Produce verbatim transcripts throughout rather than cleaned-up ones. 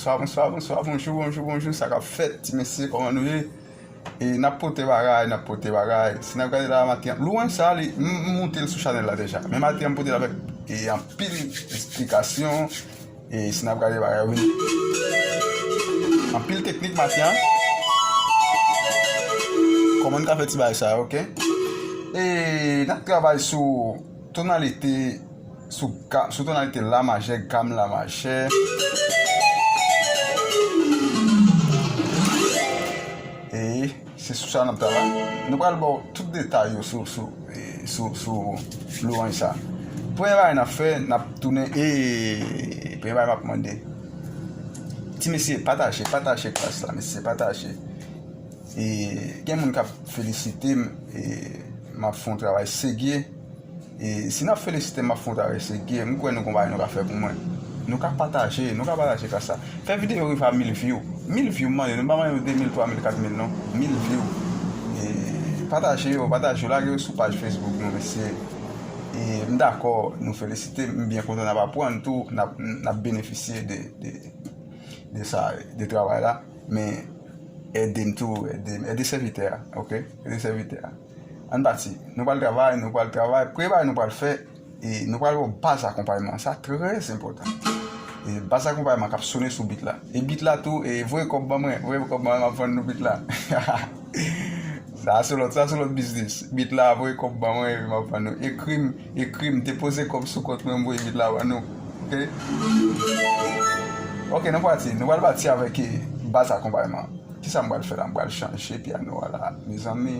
Bonswa, bonswa, bonswa, bonjou, bonjou, bonjou, sa k ap fèt, ti mesye, kòman nou ye? E n ap pote bagay, n ap pote bagay. Si n ap gade la maten an, louanj sa a, li, m, m moute l sou chanèl la deja. Men maten an, m pote l avèk, e, anpil esplikasyon. E si n ap gade bagay yo vin anpil teknik maten an. Kòman n ka fè ti bagay sa yo, oke? E n ap travay sou tonalite, sou ga-, sou tonalite la majè, gam la majè. E se sou sa n ap travay. Nou pral ba w tout detay yo sou, sou, e, sou, sou louanj sa. Premye bagay n ap fè, n ap tounen, e, premye bagay m ap mande. Ti mesye, pataje, pataje klas la, mesye, pataje. E, gen moun k ap felisite m, e, m ap fè yon travay serye. E si n ap felisite m, m ap fè yon travay serye, m kwè nou gon bagay nou ka fè pou mwen. Nou ka pataje, nou ka pataje klas la. Fè videyo rive a mil view. Mil view, m mande, nou pa mande nou de mil, twa mil, kat mil, non. Mil view. E pataje yo, pataje yo, lage yo sou paj Facebook nou, mesye. E m dakò, nou felisite m, m byen kontan n ap aprann tou, n ap, n ap benefisye de, de, de sa, de travay la. Men ede m tou, ede m, ede sèvitè a, oke? Ede sèvitè a. Ann pati. Nou pral travay, nou pral travay. Premye bagay nou pral fè, e nou pral wè baz akonpayman. Sa trè enpòtan. E baz akonpayman k ap sone sou bit la. E bit la tou, e voye kòb ban mwen, voye kòb ban mwen, m ap vann nou bit la. Sa se lòt, sa se lòt biznis. Bit la, voye kòb ban mwen, epi m ap vann nou. Ekri m, ekri m, depoze kòb sou kont mwen, m voye bit la ban nou. Oke? Oke, nou pati. Nou pral pati avèk, e, baz akonpayman. Kisa m pral fè la? M pral chanje pyano a la, mezanmi.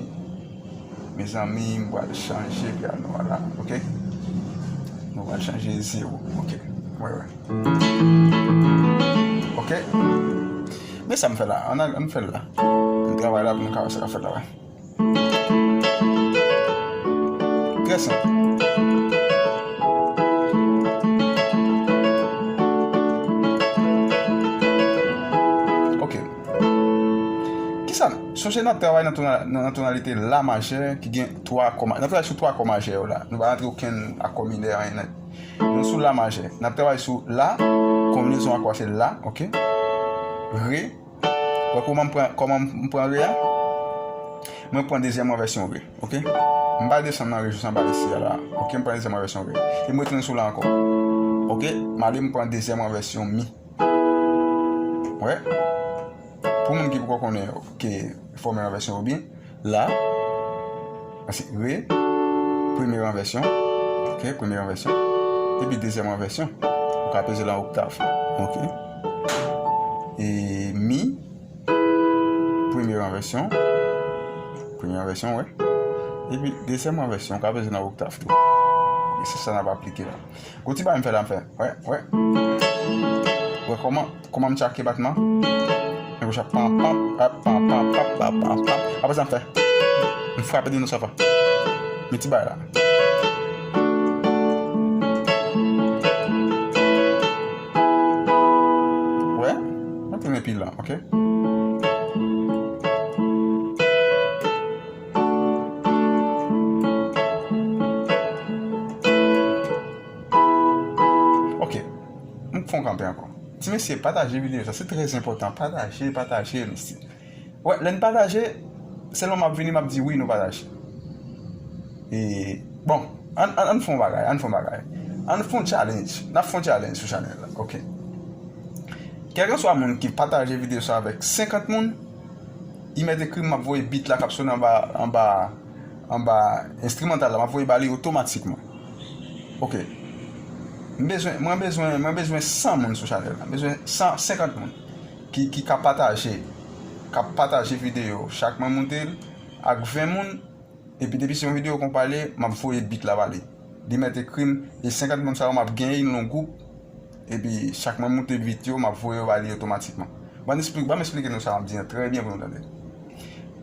Mezanmi, m pral chanje pyano a la, oke? Nou pral chanje zewo, oke? Wè, wè. Oke? Men sa m fè la, ann al, ann fè l la. M travay la pou nou ka wè sa k ap fèt la, wè. Trè senp. Oke. Kisa? Sonje n ap travay nan tona-, nan, nan tonalite la majè ki gen twa akò ma-, n ap travay sou twa akò majè yo la. Nou pa rantre okenn akò minè, anyen nèt. Nou sou la majè. N ap travay sou la, konbinezon akò a se la, oke? Re. Wè kòman m pran, kòman m pran re a? Mwen pran dezyèm ranvèsyon re, oke? M pa desann nan re jis anba isi a la, oke? M pran dezyèm ranvèsyon re. E m retounen sou la ankò. Oke? M ale m pran dezyèm ranvèsyon mi. Wè. Pou moun ki poko konnen, oke, fòmil ranvèsyon re byen. La, se re, premye ranvèsyon, oke, premye ranvèsyon, epi dezyèm ranvèsyon, ou ka peze nan oktav, oke. E mi, premye ranvèsyon, premye ranvèsyon, wè. Epi dezyèm ranvèsyon, ou ka peze nan oktav tou. E se sa n ap aplike la. Gon ti bagay m fè la, m fè. Wè, wè. Wè kòman, kòman m tchake batman? Men konsa, pam, pam, pam, pam, pam, pam, pam, pam, pam. Apre sa, m fè. M frape de nou sa fè. Men ti bagay la. Wè? Mwen tounen pi lan, oke? Oke. M fè yon kanpe ankò. Ti mesye, pataje videyo sa. Se trè enpòtan. Pataje, pataje, mesye. Wè, lè n pataje, sèlman m ap vini, m ap di wi, nou pataje. E, bon, ann, ann, ann fè yon bagay, ann fè yon bagay. Ann fè yon challenge. N ap fè yon challenge sou chanèl la. Oke. Kèlkeswa moun ki pataje videyo sa avèk senkant moun, imèt ekri m, m ap voye beat la k ap sone anba, anba, anba enstrimantal la, m ap voye ba li otomatikman. Oke. M bezwen, mwen bezwen, mwen bezwen san moun sou chanèl la. M bezwen san, senkant moun ki, ki ka pataje, k ap pataje videyo. Chak mwen moute l ak ven moun, epi depi se yon videyo konpa l ye, m ap voye beat la ba li. Li mèt ekri m, e senkant moun sa yo m ap genyen nan yon gwoup, epi chak mwen moute beat yo, m ap voye yo ba li otomatikman. Ban m esplik-, ban m esplike nou sa m ap di an trè byen pou nou tande.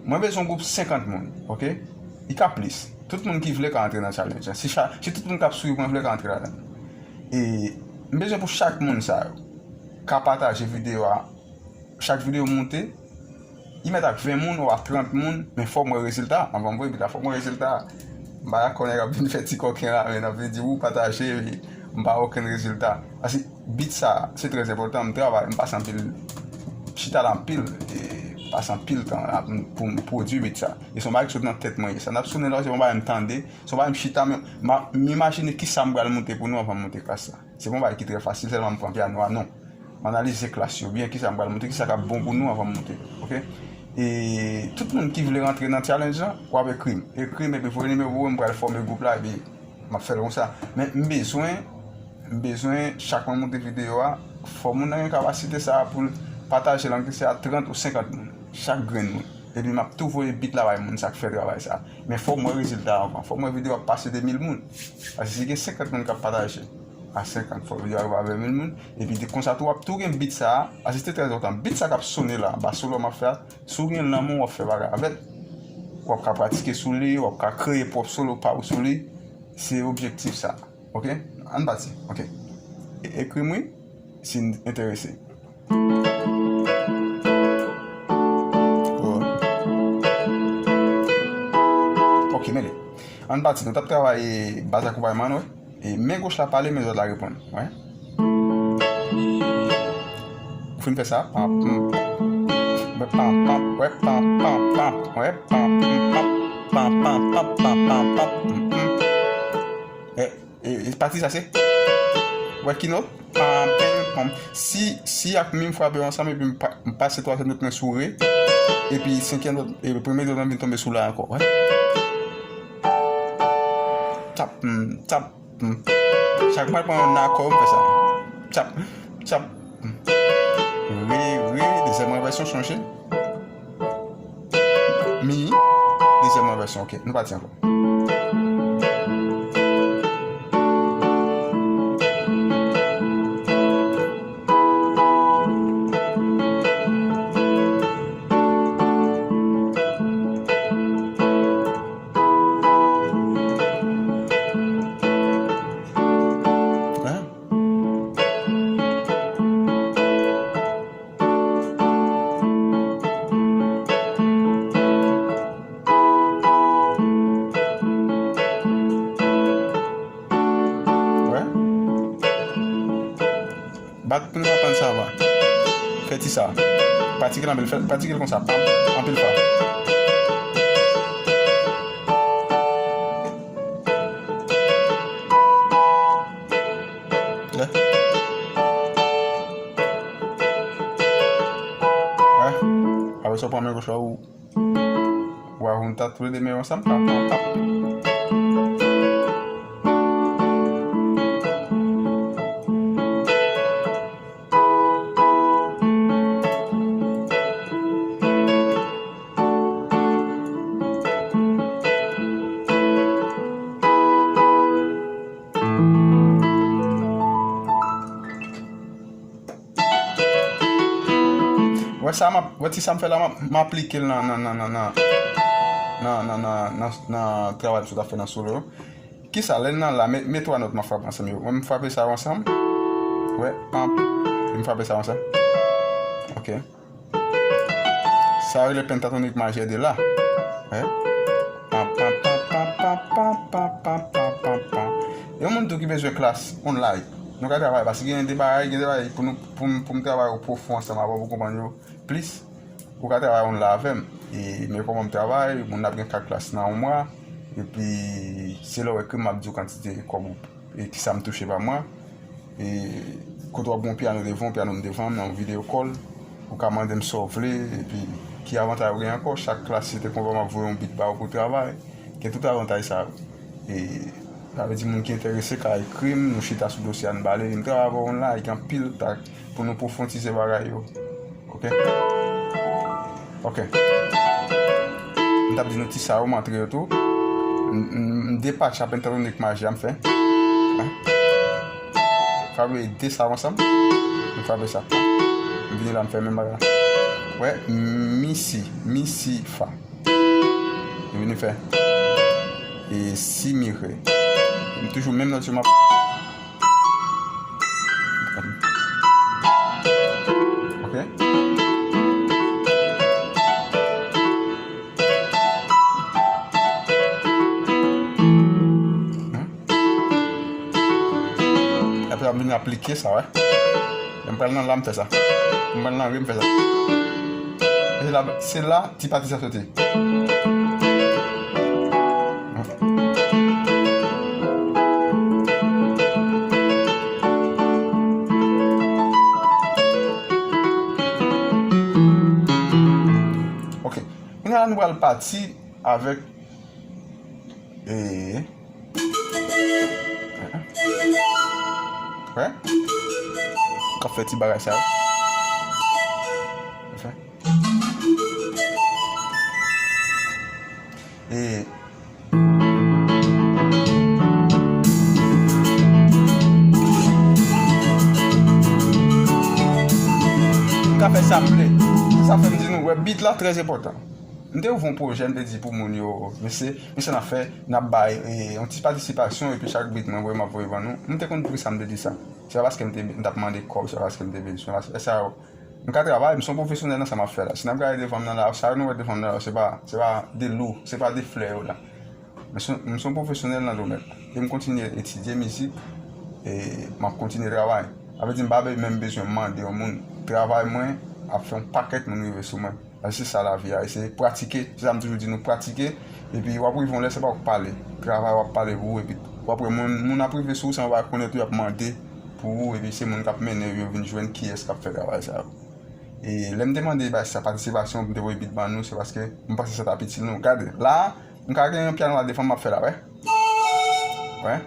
Mwen bezwen yon gwoup senkant moun, oke? Li ka plis. Tout moun ki vle ka antre nan challenge la. Si cha-, si tout moun k ap swiv mwen vle ka antre ladan l. E m bezwen pou chak moun sa yo ka pataje videyo a. Chak videyo m moute, li mèt ak ven moun ou a trant moun, men fò m wè rezilta a. Anvan m voye beat la, fò m wè rezilta a. M pa dakò nèg ap vin fè ti kòken la, men n ap vin di ou pataje, epi M pa okenn rezilta. Paske beat sa, se trè enpòtan. M travay, m pase anpil, chita la anpil, e pase anpil tan la pou m, pou m pwodui beat sa. E se yon bagay ki sot nan tèt mwen ye. Sa n ap sonnen la, se yon bagay m tande, se yon bagay m chita, m, m, m imajine kisa m pral moute pou nou anvan m moute klas la. Se pa yon bagay ki trè fasil, sèlman m pran pyano a, non. M analize klas yo byen, kisa m pral moute, kisa k ap bon pou nou anvan m moute. Oke? E tout moun ki vle rantre nan challenge lan, w ap ekri m. Ekri m epi voye nimewo w, m pral fòme gwoup la, epi m ap fè l konsa. Men m bezwen, m bezwen chak mwen moute videyo a, fò moun nan gen kapasite sa a pou l pataje l antre se a trant ou senkant moun, chak grenn moun. Epi m ap tou voye beat la bay moun sa k fè travay sa a. Men fò m wè rezilta a anvan. Fò m wè videyo a pase de mil moun. Paske si gen senkant moun k ap pataje a senkant, fò videyo a rive a ven mil moun. Epi de, konsa tou, w ap tou gen beat sa a. Paske se trè enpòtan. Beat sa k ap sonnen la, ba solo m ap fè a, si w gen lanmou, w ap fè bagay avè l. W ap ka pratike sou li, w ap ka kreye pwòp solo pa w sou li. Se objektif sa. Oke? Ann pati. Oke. E-, ekri m wi, si n enterese. Oh. Oke, mele. Ann pati. Nou t ap travay baz akonpayman an, wè. E men goch la pale, men dwat la reponn. Wè. Ou fin fè sa, pam, pam. Wè, pam, pam, wè, pam, pam, pam. Wè, pam, pam, pam. Pam, pam, pam, pam, pam, pam. Mm, mm. E, e, e pati sa se. Wè ki not? Pam, pam, pam. Si, si ak mi m frape yo ansanm, epi m pa, m pase twazyèm not mwen sou re, epi senkyèm not, epi premye not lan vin tonbe sou la ankò. Wè. Tap, mm, tap. Hmm. Chak mwen pran yon akò, m fè sa. Tchap, tchap. Hmm. Re, re, dezyèm ranvèsyon, sonje. Mi, dezyèm ranvèsyon, oke. Nou pati ankò. Hein? Wè. Bat pou nou aprann sa va. Fè ti sa. Pratik l anpil, fè, pratik l konsa. Pam, anpil fwa. Wè. Wè. Apre sa, w pran men goch la, ou Wa, nou ta tou le de men yo ansanm. Pa, pa, pa. Wè sa m ap, wè ti sa m fè la, m ap, m aplike l nan, nan, nan travay m sot ap fè nan solo yo. Kisa, lè n nan la, men, men twa nòt m ap frape ansanm yo. Wè m frape sa yo ansanm. Wè, pam, m frape sa yo ansanm. Oke. Sa yo rele pentatonik majè de la. Wè. Pam, pam, pam. Yon moun tou ki bezwen klas, yon like. Nou ka travay, paske gen de bagay, gen de bagay pou nou, pou m, pou m travay o pwofon ansanm avè w pou konprann yo plis. Ou ka travay yon la avè m. E, men kòman m travay, moun ap gen kat klas nan yon mwa. Epi, se lè w ekri m, m ap di w kantite kòb ou, e kisa m touche pa mwa. E kote w ap gen yon pyano devan, pyano m devan m nan yon video call. Ou ka mande m sa w vle, epi ki avantaj ou gen ankò. Chak klas, se te konpa m ap voye yon beat ba ou pou travay. Gen tout avantaj sa yo. E sa vle di moun ki enterese ka ekri m, nou chita sou dosye a, n pale. M travay avè w online anpil, tak, pou nou pwofondize bagay yo. Oke? Oke. M t ap di nou ti sa yo, m antre yo tou. M, m, m depatch a pentatonik majè a m fè. Hein? Frape de sa yo ansanm. M frape sa. M vini la, m fè menm bagay la. Wè, mi, si, mi, si, fa. M vini fè. E si, mi, re. M toujou menm nòt yo m ap. Oke. Apre m vin aplike sa, wè. Lè m pral nan la, m fè sa. M pral nan re, m fè sa. E se la, se la ti pati sa soti. Ok. Kounye a la, nou pral pati avèk, e, wè? K ap fè ti bagay sa yo. Fè. E, m ka fè sa m vle. Se sa fè m di nou, wè, beat la trè enpòtan. M te ouvri yon pwojè, m te di pou moun yo, mesye, men sa n ap fè, n ap bay, e, yon ti patisipasyon, epi chak beat mwen voye, m ap voye ban nou. M te konn pou ki sa m te di sa. Se pa paske m te, m t ap mande kòb, se pa paske m te bezwen, paske sa yo, m ka travay, m se yon pwofesyonèl nan sa m ap fè la. Si n ap gade devan m nan la, sa yo nou wè devan m nan la, se pa, se pa de lou, se pa de flè yo la. M se, m se yon pwofesyonèl nan domèn la. E m kontinye etidye mizik, e m ap kontinye travay. Sa vle di m pa be-, menm bezwen mande yon moun. Travay mwen ap fè yon pakèt moun rive sou mwen. Paske se sa lavi a, e se pratike. Se sa m toujou di nou, pratike. Epi w ap rive yon lè, se pa w k pale. Travay w ap pale pou ou, epi w ap wè moun, moun ap rive sou ou san yo pa konnen tou, y ap mande pou ou, epi se moun k ap mennen yo, yo vin jwenn kiyès k ap fè travay sa yo. E lè m te mande bay sa patisipasyon, m te voye beat ban nou, se paske m panse sa t ap itil nou. Gade, la a, m ka gen yon pyano la devan m, m ap fè la, wè. Wè.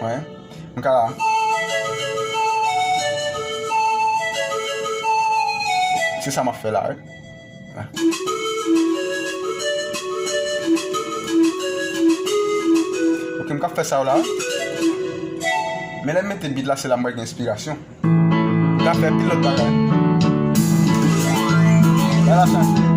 Wè. M ka la. Se sa m ap fè la, wè. Wè. Ok, m ka fè sa yo la. Men lè m mete beat la, se la m wè gen enspirasyon. M ka fè pil lòt bagay. Bagay la chanje.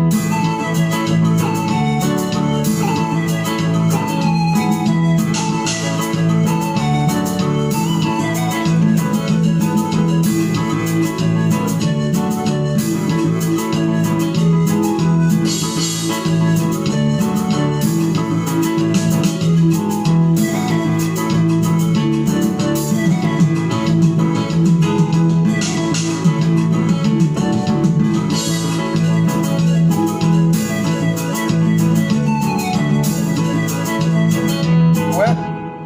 Wè,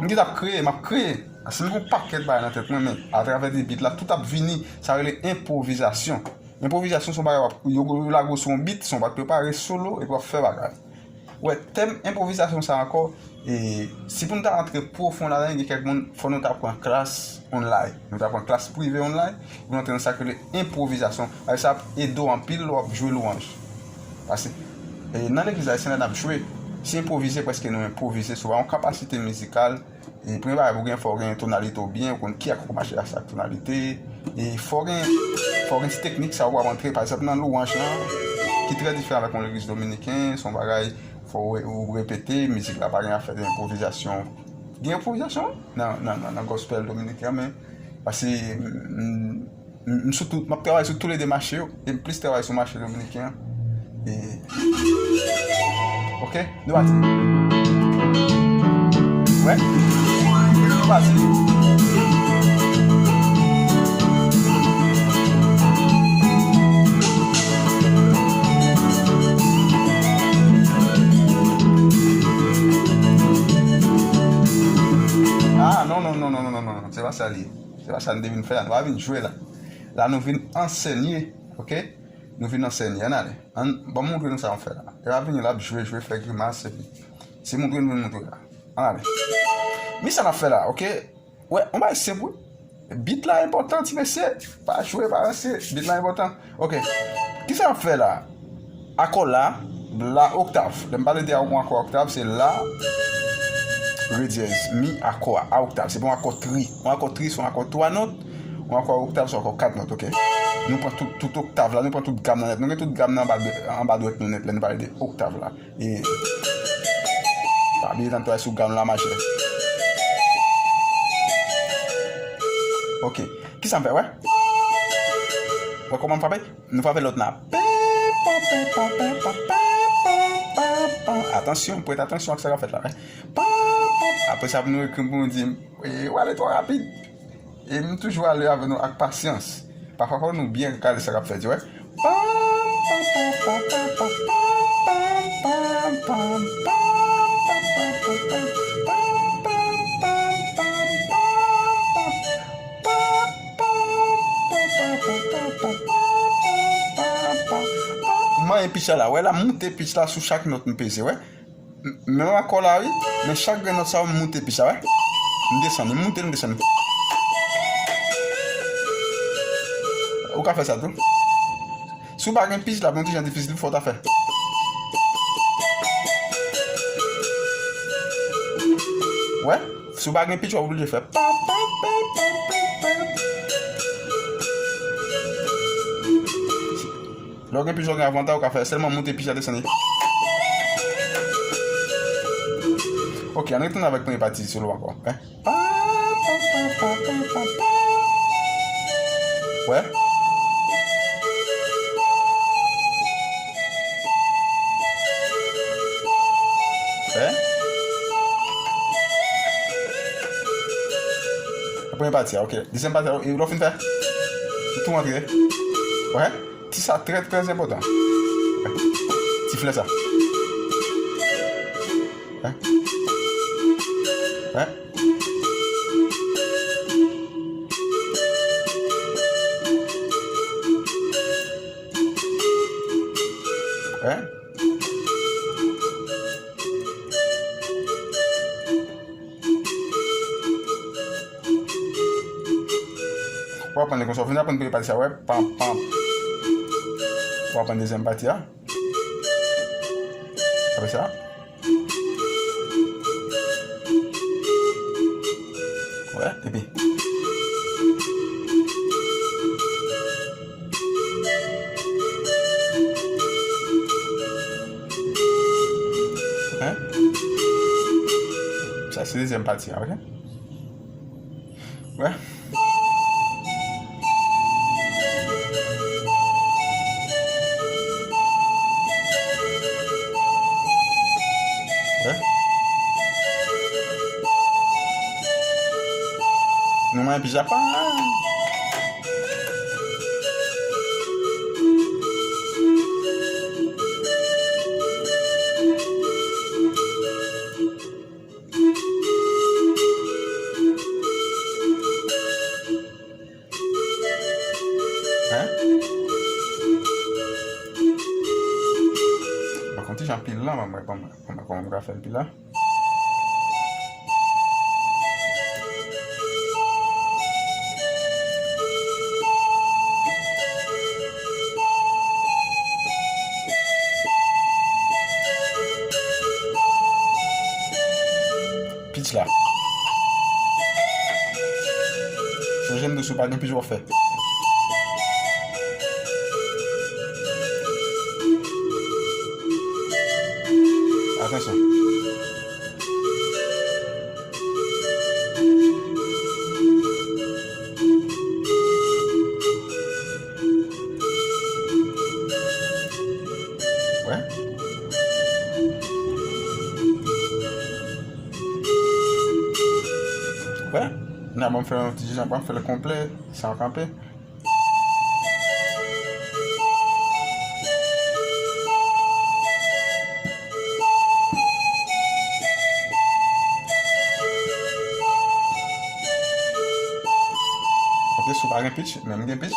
m gentan ap kreye, m ap kreye. Paske m gen yon pakèt bagay nan tèt mwen, men atravè de beat la, tout ap vini. Sa rele enpwovizasyon. Enpwovizasyon se yon bagay w ap, yo, yo lage w sou yon beat, san w pa t prepare, solo, epi w ap fè bagay. Wè, tèm enpwovizasyon sa ankò, e, si pou n ta antre pwofon ladan l, gen kèk moun, fò nou ta pran klas online. Nou ta pran klas prive online, pou n antre nan sa k rele enpwovizasyon. Paske sa ap ede w anpil lè w ap jwe lwanj. Paske, e, nan legliz ayisyen la, n ap jwe. Si enpwovize, prèske nou enpwovize, si w pa gen yon kapasite mizikal, e premye bagay pou w gen, fò w gen tonalite w byen, ou konn ki akò k mache ak sa tonalite. E fò w gen, fò w gen ti teknik sa w ap antre, pa egzanp, nan lwanj lan, ki trè diferan avèk yon legliz dominiken, se yon bagay, fò w re-, ou repete, mizik la pa gen afè de enpwovizasyon. Gen enpwovizasyon nan, nan, nan, nan gospel dominiken an, men, paske, m, m, M, m sou tout, m ap travay sou toulede mache yo, e m plis travay sou mache dominiken an. E, ok, nou pati. Wè. Nou pati. Ah, non, non, non, se pa sa li ye. Se pa sa n te vin fè la. Nou pa vin jwe la. La, nou vin ansenye, ok? Nou vin ansenye. Ann ale. Ann, ban m montre nou sa m ap fè la. Epa vini la, ap jwe, jwe, fè grimas, epi se montre nou vin montre la. Ann ale. Men sa n ap fè la, ok? Wè, yon bagay senp, wi. Beat la enpòtan, ti mesye. Pa jwe, pa ranse. Beat la enpòtan. Ok. Kisa n ap fè la? Akò la, la oktav. Lè m pale de yon akò oktav, se la, re dyèz, mi, akò a, a oktav. Se pa yon akò tri. Yon akò tri, se yon akò twa nòt. Yon akò oktav, se yon akò kat nòt, ok? Nou pran tout, tout oktav la, nou pran tout gam nan nèt. Nou gen tout gam nan anba, anba dwèt nou nèt, lè nou pale de oktav la. E, pa bliye tann travay sou gam la, majè. Ok. Kisa m fè, wè? Wè kòman m frape? Nou frape lòt la. Atansyon, prèt atansyon ak sa k ap fèt la, wè. Apre sa, pou nou ekri m pou nou di m, "E, w ale twò rapid." E m toujou ale avè nou ak pasyans. Pafwa, fò nou byen gade sa k ap fèt yo, wè. M manyen pitch la la, wè la, m moute pitch la sou chak nòt m peze, wè. M, menm akò la, wi, men chak grenn nòt sa yo, m moute pitch la, wè. M desann, m moute, m desann. Ou ka fè sa tou. Si w pa gen pitch la, bon, ti jan difisil, fò w ta fè. Wè, si w pa gen pitch, w ap oblije fè. Lè w gen pitch, w gen avantay, ou ka fè sèlman moute pitch la, desann li. Ok, ann retounen avèk premye pati solo ankò. Wè. Wè. Premye pati a, ok. Dezyèm pati a, e lè w fin fè, ou tou antre. Wè. Ti sa trè, trè enpòtan. Ti flè sa. Hein? Hein? Hein? W ap aprann li konsa, w vin aprann premye pati a, wè, pam, pam. W ap aprann dezyèm pati a. Apre sa. Wè, epi. Hein? Sa se dezyèm pati a, ok? Wè. Wè. Nou manyen pitch la. Hein? Mwen konn ti jan pil lan, mwen, mwen, mwen, mwen, kòman mwen ka fè l pil lan? Pitch la. Sonje m di w si w pa gen pitch w ap fè. Atansyon. Wè. Wè. N a ban m fè yon ti jan, ban m fè l konplè, san kanpe. Ok, si w pa gen pitch, men m gen pitch.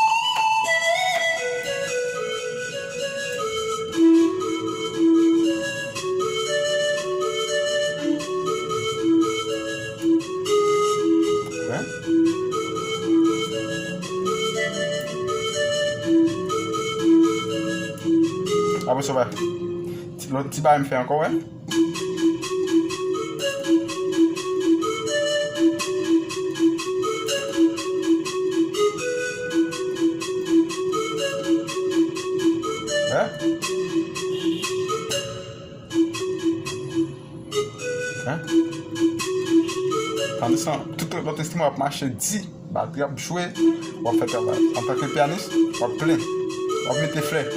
Wè. Apre sa, wè. Ti, lòt ti bagay m fè ankò, wè. Wè. Hein? Pandan se tan, tout lòt enstriman ap mache di, batri ap jwe, w ap fè travay. Antanke pyanis, w ap plen, w ap mete flè.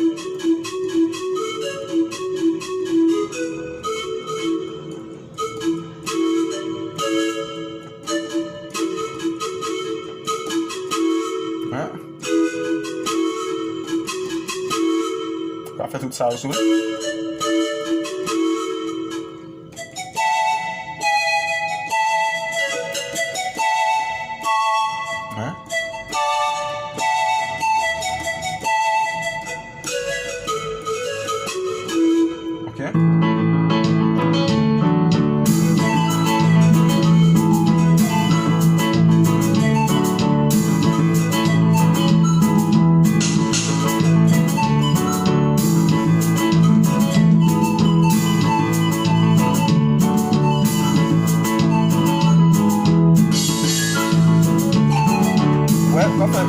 Fè tout sa yo sou li. Hein? Ok. Wè, w ap fè.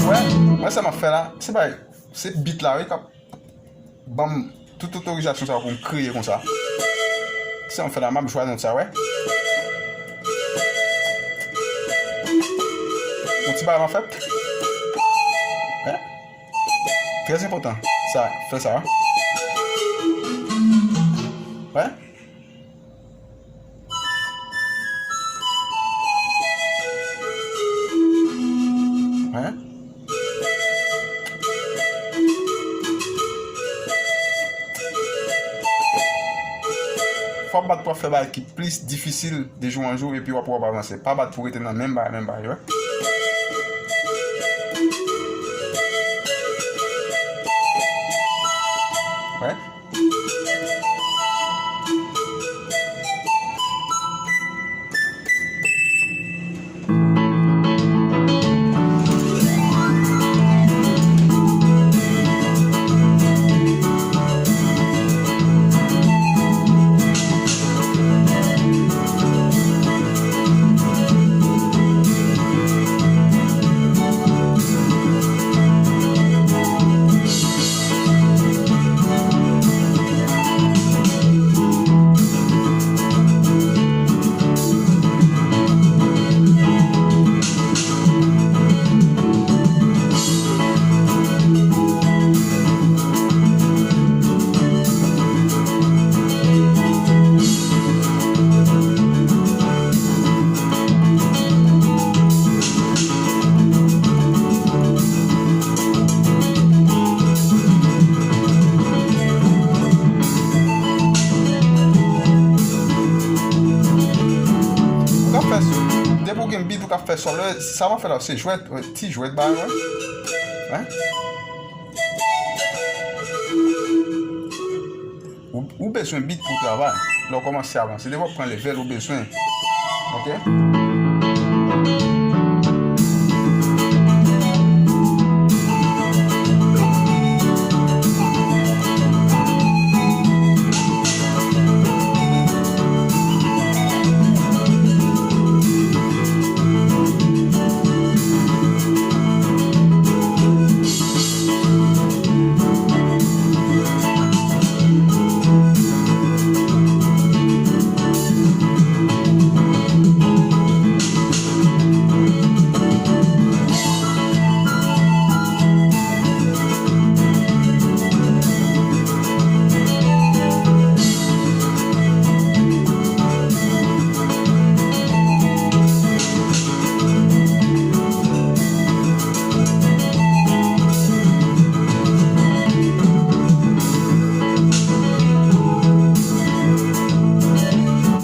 Wè, wè sa m ap fè la. Se pa, se beat la, wi, k ap ban m tout otorizasyon sa pou m kreye konsa. Sa m fè la, m ap jwaze sa, wè. Yon ti bagay m ap fè. Wè. Trè enpòtan, sa, fè sa. Wè. Wè. Fò w bat pou w ap fè bagay ki plis difisil de jou an jou, epi w ap, w ap avanse. Pa bat pou w rete nan menm bagay, menm bagay, wè. Wè. Ou ka fè, depi w gen beat, ou ka fè solo. Sa w ap fè la, se jwèt, ti jwèt bagay, wè. Hein? Ou, ou bezwen beat pou w travay. Lè w kòmanse avanse, depi w ap pran level, ou bezwen. Ok?